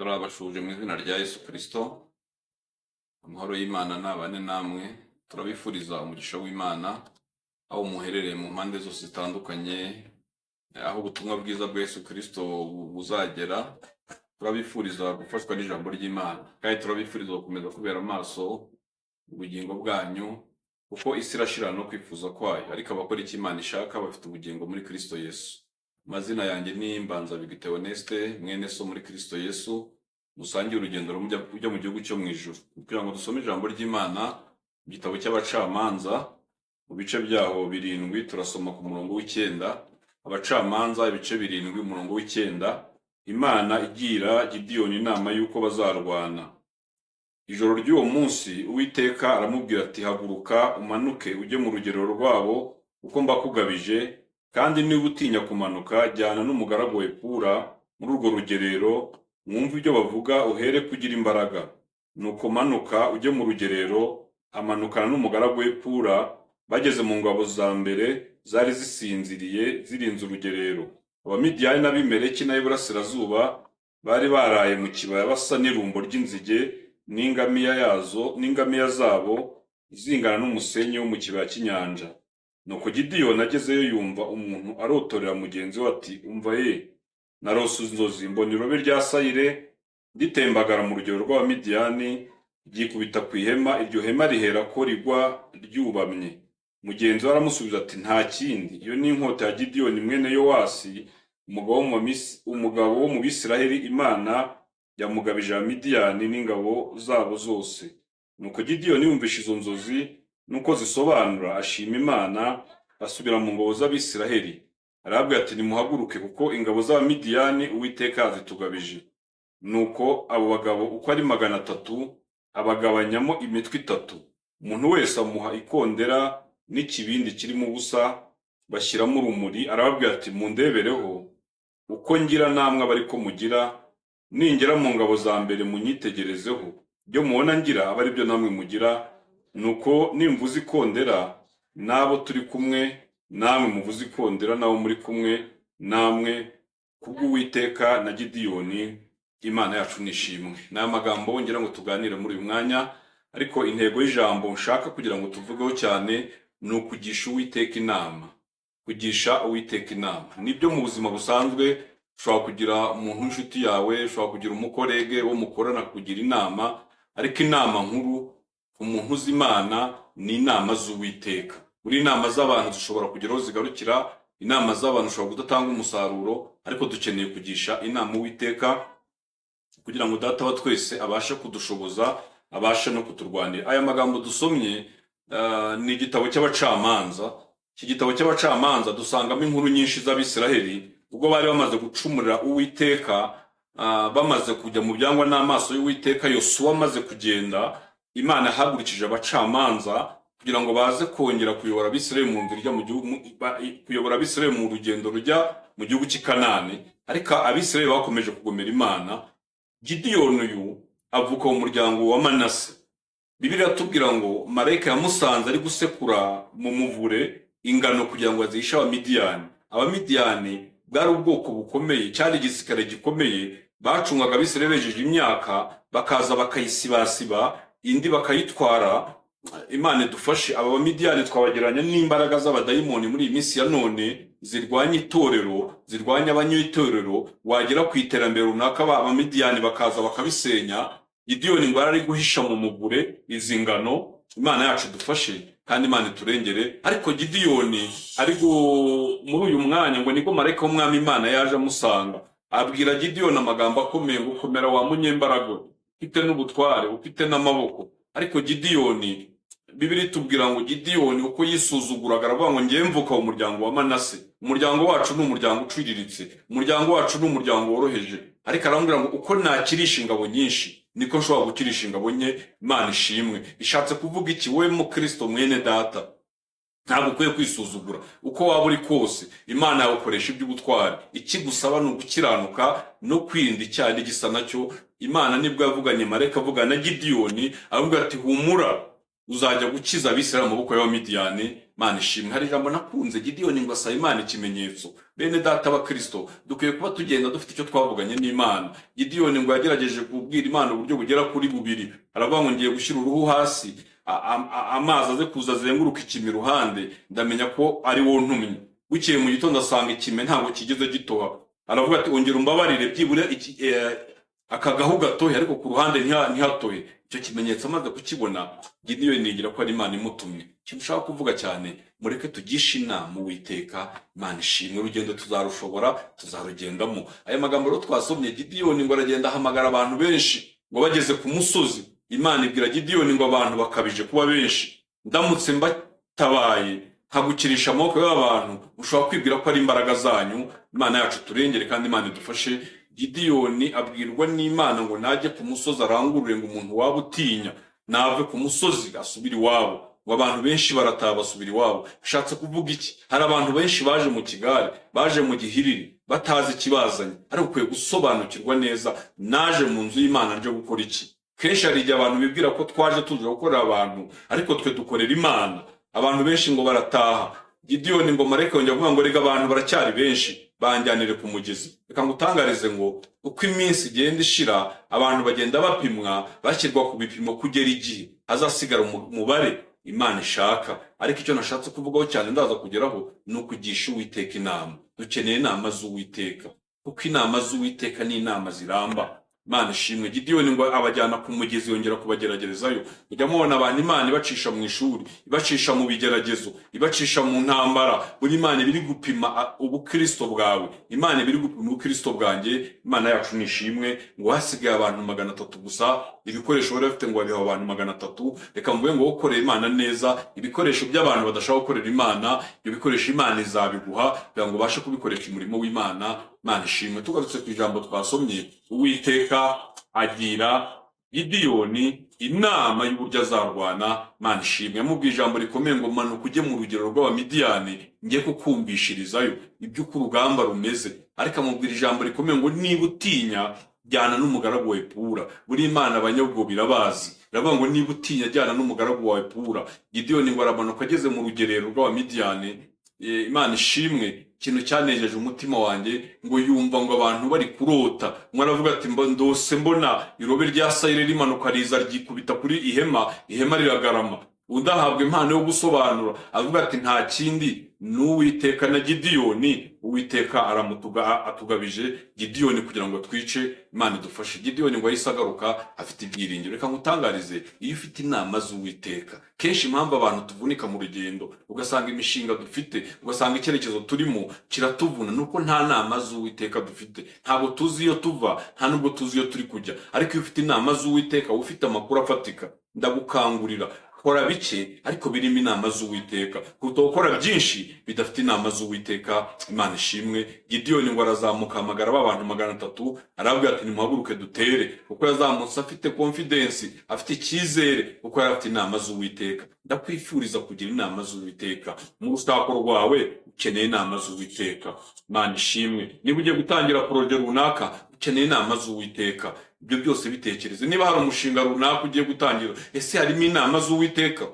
Turabasuhuje mu izina rya Yesu Kristo, amahoro y'Imana nabane namwe, turabifuriza umugisha w'Imana aho muherereye mu mpande zose zitandukanye, aho ubutumwa bwiza bwa Yesu Kristo buzagera, turabifuriza gufashwa n'ijambo ry'Imana, kandi turabifuriza gukomeza kubera amaso ubugingo bwanyu, kuko isi irashira no kwifuza kwayo, ariko abakora icyo Imana ishaka bafite ubugingo muri Kristo Yesu. Amazina yanjye ni Mbanzabigwi Theoneste, mwene so muri Kristo Yesu, musangiye urugendo rujya mu gihugu cyo mu ijuru. Kugira ngo dusome ijambo ry'Imana mu gitabo cy'Abacamanza, mu bice byaho 7, turasoma ku murongo w'9. Abacamanza ibice 7, umurongo w'9, Imana igira Gidiyoni inama y'uko bazarwana. Ijoro ry'uwo munsi Uwiteka aramubwira ati: "Haguruka umanuke ujye mu rugerero rwabo, kuko mbakugabije. Kandi niba utinya kumanuka, jyana n'umugaragu wawe Pura muri urwo rugerero, mwumve ibyo bavuga, uhere kugira imbaraga." Nuko manuka ujye mu rugerero. Amanukana n'umugaragu we Pura. Bageze mu ngabo za mbere zari zisinziriye zirinze urugerero, Abamidiyani n'Abimeleki n'ab'iburasirazuba bari baraye mu kibaya basa n'irumbo ry'inzige, n'ingamiya yazo n'ingamiya zabo zingana n'umusenyi wo mu kibaya cy'inyanja. Nuko Gidiyoni agezeyo yumva umuntu arotorera mugenzi we ati: "Umva ye, narose inzozi, mbona irobe rya sayire ritembagara mu rugero rw'Abamidiyani, ryikubita ku ihema, iryo hema riherako rigwa ryubamye." Mugenzi we aramusubiza ati: "Nta kindi, iyo ni inkota ya Gidiyoni mwene Yowasi, umugabo wo mu Bisiraheli. Imana yamugabije Abamidiyani n'ingabo zabo zose." Nuko Gidiyoni yumvishe izo nzozi nuko zisobanura, ashima Imana, asubira mu ngabo z'Abisiraheli, arababwira ati: "Nimuhaguruke, kuko ingabo z'Abamidiyani Uwiteka yazitugabije." Nuko abo bagabo uko ari 300 abagabanyamo imitwe itatu, umuntu wese amuha ikondera n'ikibindi kirimo ubusa, bashyiramo urumuri. Arababwira ati: "Mundebereho uko ngira, namwe abe ariko mugira. Ningera mu ngabo za mbere munyitegerezeho, ibyo mubona ngira abe ari byo namwe mugira. Nuko nimvuza ikondera n'abo turi kumwe, namwe muvuze ikondera n'abo muri kumwe namwe, kubw'Uwiteka na Gidiyoni. Imana yacu nishimwe." Ni aya magambo ngira ngo tuganire muri uyu mwanya, ariko intego y'ijambo nshaka kugira ngo tuvugeho cyane ni ukugisha Uwiteka inama. Kugisha Uwiteka inama nibyo. Mu buzima busanzwe ushobora kugira umuntu w'inshuti yawe, ushobora kugira umucollègue wo mukorana kugira inama, ariko inama nkuru ku muntu uzi Imana ni inama z'Uwiteka. Buri inama z'abantu zishobora kugera aho zigarukira, inama z'abantu zishobora kudatanga umusaruro, ariko dukeneye kugisha inama Uwiteka kugira ngo Data wa twese abashe kudushoboza, abashe no kuturwanira. Aya magambo dusomye ni igitabo cy'Abacamanza. Iki gitabo cy'Abacamanza dusangamo inkuru nyinshi z'Abisiraheli ubwo bari bamaze gucumurira Uwiteka, bamaze kujya mu byangwa n'amaso y'Uwiteka. Yosuwa amaze kugenda, Imana yahagurukije abacamanza kugira ngo baze kongera kuyobora Abisiraheli mu nzira ijya mu gihugu, kuyobora Abisiraheli mu rugendo rujya mu gihugu cy'i Kanani. Ariko Abisiraheli bakomeje kugomera Imana. Gidiyoni uyu avuka mu muryango wa Manase. Bibiliya iratubwira ngo marayika yamusanze ari gusekura mu muvure ingano kugira ngo azihishe Abamidiyani. Abamidiyani bwari ubwoko bukomeye, cyari igisirikare gikomeye. Bacungaga Abisirayeli bejeje imyaka, bakaza bakayisibasiba, indi bakayitwara. Imana idufashe. Aba Bamidiyani twabagereranya n'imbaraga z'abadayimoni muri iyi minsi ya none zirwanya itorero, zirwanya abanyitorero. Wagera ku iterambere runaka, Abamidiyani bakaza bakabisenya. Gidiyoni ngo yari ari guhisha mu mugure izi ngano. Imana yacu idufashe kandi Imana iturengere. Ariko Gidiyoni ari muri uyu mwanya, ngo nibwo marayika w'Umwami Imana yaje amusanga, abwira Gidiyoni amagambo akomeye ngo: "Komera wa munyembaraga we, ufite n'ubutware, ufite n'amaboko." Ariko Gidiyoni, Bibiliya itubwira ngo Gidiyoni uko yisuzuguraga, aravuga ngo: "Ngewe mvuka mu muryango wa Manase, umuryango wacu ni umuryango uciriritse, umuryango wacu ni umuryango woroheje." Ariko arambwira ngo: "Uko nakirisha ingabo nyinshi, niko nshobora gukirisha ingabo nke." Imana ishimwe. Ishatse kuvuga iki? Wowe mukristo mwene data, ntabwo ukwiye kwisuzugura. Uko waba uri kose, Imana yagukoresha iby'ubutwari. Ikigusaba ni ugukiranuka no kwirinda icyaha n'igisa nacyo. Imana nibwo yavuganye, marayika avugana na Gidiyoni, aramubwira ati: "Humura." Uzajya gukiza Abisirayeli mu maboko y'Abamidiyani. Imana ishimwe. Hari ijambo nakunze, Gidiyoni ngo asaba Imana ikimenyetso. Bene data ba Kristo, dukwiye kuba tugenda dufite icyo twavuganye n'Imana. Gidiyoni ngo yagerageje kubwira Imana uburyo bugera kuri bubiri. Aravuga ngo ngiye gushyira uruhu hasi, amazi aze kuza azenguruka ikime iruhande, ndamenya ko ari wo ntumye. Bukeye mu gitondo asanga ikime ntabwo kigeze gitoha. Aravuga ati ongera umbabarire byibura aka gahu gatohe, ariko ku ruhande ntihatohe. Icyo kimenyetso amaze kukibona, Gidiyoni yigira ko ari Imana imutumye. Ikintu ushaka kuvuga cyane, mureke tugishe inama Uwiteka. Imana ishimwe. Urugendo tuzarushobora, tuzarugendamo. Aya magambo rero twasomye, Gidiyoni ngo aragenda ahamagara abantu benshi. Ngo bageze ku musozi, Imana ibwira Gidiyoni ngo abantu bakabije kuba benshi, ndamutse mbatabaye nkagukirisha amaboko y'abantu, ushobora kwibwira ko ari imbaraga zanyu. Imana yacu turengere kandi Imana idufashe. Gidiyoni abwirwa n'Imana ngo najye ku musozi arangurure ngo umuntu waba utinya nave ku musozi asubire iwabo. Ngo abantu benshi barataha basubira iwabo. Bishatse kuvuga iki? Hari abantu benshi baje mu kigare, baje mu gihiriri, batazi ikibazanye, ariko ukwiye gusobanukirwa neza: naje mu nzu y'Imana nje gukora iki? Kenshi hari igihe abantu bibwira ko twaje tuje gukorera abantu, ariko twe dukorera Imana. Abantu benshi ngo barataha. Gidiyoni ngo marayika yongera kuvuga ngo rega abantu baracyari benshi, banjyanire ku mugezi. Reka ngutangarize ngo uko iminsi igenda ishira, abantu bagenda bapimwa, bashyirwa ku bipimo, kugera igihe hazasigara umubare Imana ishaka. Ariko icyo nashatse kuvugaho cyane, ndaza kugeraho, ni ukugisha Uwiteka inama. Dukeneye inama z'Uwiteka, kuko inama z'Uwiteka ni inama ziramba. Imana ishimwe. Gidiyoni ngo abajyana ku mugezi, yongera kubageragerezayo. Mujya mubona abantu Imana ibacisha mu ishuri, ibacisha mu bigeragezo, ibacisha mu ntambara. Buri Imana iba iri gupima ubukristo bwawe, Imana iba iri gupima ubukristo bwanjye. Imana yacu ni ishimwe. Ngo hasigaye abantu 300 gusa, ibikoresho bari bafite ngo babiha abantu 300. Reka mvuge ngo ukoreye Imana neza, ibikoresho by'abantu badashaka gukorera Imana, ibyo bikoresho Imana izabiguha kugira ngo ubashe kubikoresha umurimo w'Imana. Imana ishimwe. Tugarutse ku ijambo twasomye, Uwiteka agira Gidiyoni inama y'uburyo azarwana. Imana ishimwe. Yamubwiye ijambo rikomeye ngo manuka ujye mu rugero rw'Abamidiyani, njye kukumvishirizayo iby'uko urugamba rumeze. Ariko amubwira ijambo rikomeye ngo niba utinya, jyana n'umugaragu wawe Pura. Buri Imana abanyabwoba irabazi. Iravuga ngo niba utinya, jyana n'umugaragu wawe Pura. Gidiyoni ngo aramanuka, ageze mu rugerero rw'Abamidiyani. Imana ishimwe. Ikintu cyanejeje umutima wanjye, ngo yumva ngo abantu bari kurota. Umwe aravuga ati ndose mbona irobe rya sayire rimanuka riza ryikubita kuri ihema, ihema riragarama. Undi ahabwa impano yo gusobanura, avuga ati nta kindi, ni Uwiteka na Gidiyoni. Uwiteka aramutuga, atugabije Gidiyoni kugira ngo twice. Imana idufashe. Gidiyoni ngo yahise agaruka afite ibyiringiro. Reka ngutangarize, iyo ufite inama z'Uwiteka, kenshi impamvu abantu tuvunika mu rugendo, ugasanga imishinga dufite, ugasanga icyerekezo turimo kiratuvuna, nuko nta nama z'Uwiteka dufite. Ntabwo tuzi iyo tuva, nta nubwo tuzi iyo turi kujya. Ariko iyo ufite inama z'Uwiteka, uba ufite amakuru afatika. Ndagukangurira, kora bike ariko birimo inama z'Uwiteka, kuruta gukora byinshi bidafite inama z'Uwiteka. Imana ishimwe. Gidiyoni ngo arazamuka, ahamagara ba bantu 300, arababwira ati nimuhaguruke dutere, kuko yazamutse afite confidence, afite icyizere, kuko yari afite inama z'Uwiteka. Ndakwifuriza kugira inama z'Uwiteka. Mu rushako rwawe ukeneye inama z'Uwiteka. Imana ishimwe. Niba ugiye gutangira projet runaka, ukeneye inama z'Uwiteka. Ibyo byose bitekereze. Niba hari umushinga runaka ugiye gutangira, ese harimo inama z'Uwiteka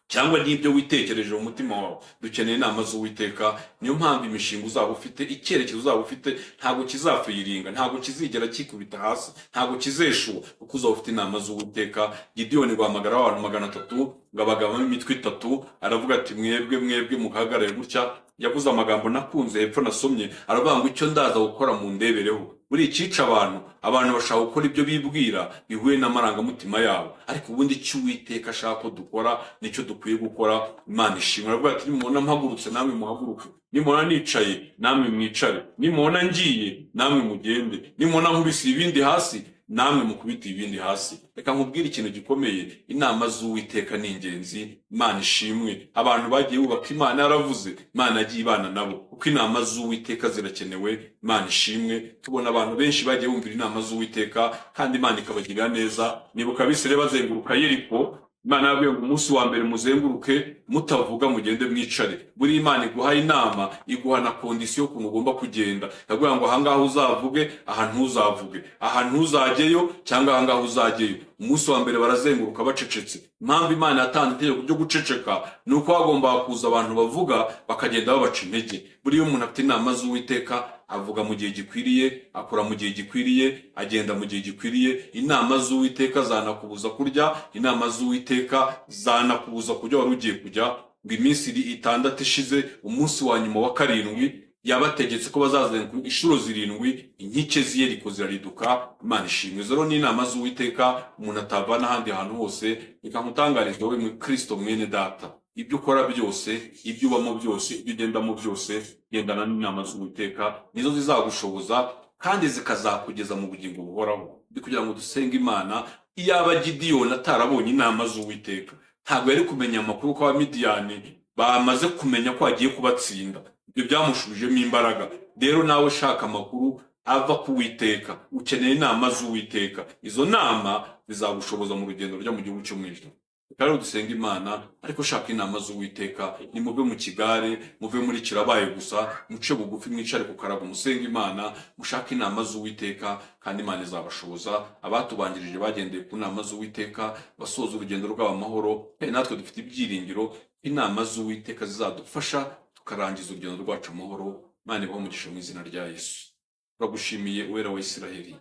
cyangwa n'ibyo witekereje mu mutima wawe? Dukeneye inama z'Uwiteka. Niyo mpamvu imishinga uzaba ufite, icyerekezo uzaba ufite, ntabwo kizafayiringa, ntabwo kizigera kikubita hasi, ntabwo kizeshuwa, kuko uzaba ufite inama z'Uwiteka. Gidiyoni guhamagara abantu 300, ngo abagabamo imitwe itatu. Aravuga ati mwebwe, mwebwe muhagarare gutya. Yavuze amagambo nakunze hepfo nasomye, aravuga ngo icyo ndaza gukora mu ndebereho. Buri icyica abantu, abantu bashaka gukora ibyo bibwira bihuye n'amarangamutima yabo, ariko ubundi icyo Uwiteka ashaka ko dukora nicyo dukwiye gukora. Imana ishimwe. Aravuga ati nimubona mpagurutse, namwe muhaguruke; nimubona nicaye, namwe mwicare; nimubona ngiye, namwe mugende; nimubona nkubise ibindi hasi, namwe mukubite ibindi hasi. Reka nkubwire ikintu gikomeye, inama z'Uwiteka ni ingenzi. Imana ishimwe. Abantu bagiye bubaka Imana yaravuze, Imana yagiye ibana nabo, kuko inama z'Uwiteka zirakenewe. Imana ishimwe. Tubona abantu benshi bagiye bumvira inama z'Uwiteka kandi Imana ikabagirira neza. Nibuka Abisirayeli bazenguruka Yeriko. Imana yabwiye ngo umunsi wa mbere muzenguruke mutavuga, mugende mwicare. Buri Imana iguha inama, iguha na condition y'ukuntu ugomba kugenda. Iraguha ngo ahangaha uzavuge, aha ntuzavuge, aha ntuzajyeyo, cyangwa ahangaha uzajyeyo. Umunsi wa mbere barazenguruka bacecetse. Impamvu Imana yatanze itegeko ryo guceceka ni uko hagombaga kuza abantu bavuga, bakagenda babaca intege. Buriya umuntu afite inama z'Uwiteka, avuga mu gihe gikwiriye, akora mu gihe gikwiriye, agenda mu gihe gikwiriye. Inama z'Uwiteka zanakubuza kurya, inama z'Uwiteka zanakubuza kujya wari ugiye kujya. Ngo iminsi iri 6 ishize, umunsi wa nyuma wa karindwi, yabategetse ko bazazenguruka inshuro 7, inkike z'i Yeriko zirariduka. Imana ishimwe. Zero ni inama z'Uwiteka umuntu atavana ahandi hantu hose. Reka nkutangarize wowe mu Kristo mwene data, ibyo ukora byose, ibyo ubamo byose, ibyo ugendamo byose, gendana n'inama z'Uwiteka. Nizo zizagushoboza kandi zikazakugeza mu bugingo buhoraho. Ndi kugira ngo dusenge Imana. Iyaba Gidiyoni atarabonye inama z'Uwiteka, ntabwo yari kumenya amakuru ko Abamidiyani bamaze kumenya ko agiye kubatsinda. Ibyo byamushubijemo imbaraga. Rero nawe shaka amakuru ava ku Witeka, ukeneye inama z'Uwiteka. Izo nama zizagushoboza mu rugendo rujya mu gihugu cyo mu ijuru. Reka rero dusenga Imana, ariko shaka inama z'Uwiteka. Nimuve mu kigare, muve muri kirabaye gusa, muce bugufi, mwicare ku karago, musenge Imana, mushake inama z'Uwiteka, kandi Imana izabashoboza. Abatubanjirije bagendeye ku nama z'Uwiteka, basoza urugendo rwabo amahoro. Kandi natwe dufite ibyiringiro, inama z'Uwiteka zizadufasha tukarangiza urugendo rwacu amahoro. Imana ibahe umugisha mu izina rya Yesu. Turagushimiye, Uwera wa Isiraheli,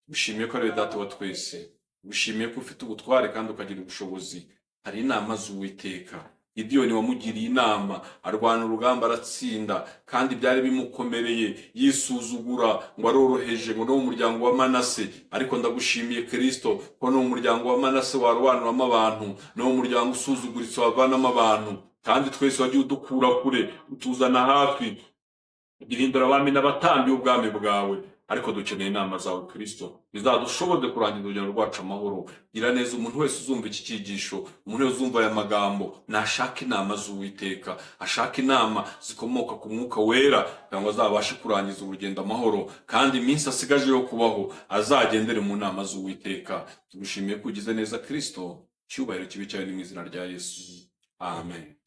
gushimiye ko ari we Data wa twese, gushimiye ko ufite ubutware kandi ukagira ubushobozi. Hari inama z'Uwiteka. Gidiyoni wamugiriye inama, arwana urugamba aratsinda, kandi byari bimukomereye, yisuzugura ngo aroroheje, ngo no mu muryango wa Manase. Ariko ndagushimiye Kristo, ko no mu muryango wa Manase warobanuramo abantu, no mu muryango usuzuguritse wavanamo abantu. Kandi twese wagiye udukura kure, utuzana hafi, duhindura abami n'abatambyi b'ubwami bwawe. Ariko dukeneye inama zawe Kristo, bizadushoboze kurangiza urugendo rwacu amahoro. Gira neza umuntu wese uzumva iki cyigisho, umuntu wese uzumva aya magambo, nashaka inama z'Uwiteka, ashaka inama zikomoka ku Mwuka Wera, kugira ngo azabashe kurangiza urugendo amahoro, kandi iminsi asigaje yo kubaho azagendere mu nama z'Uwiteka. Tugushimiye ko ugize neza Kristo. Icyubahiro kibe cyawe, ni mu izina rya Yesu, amen.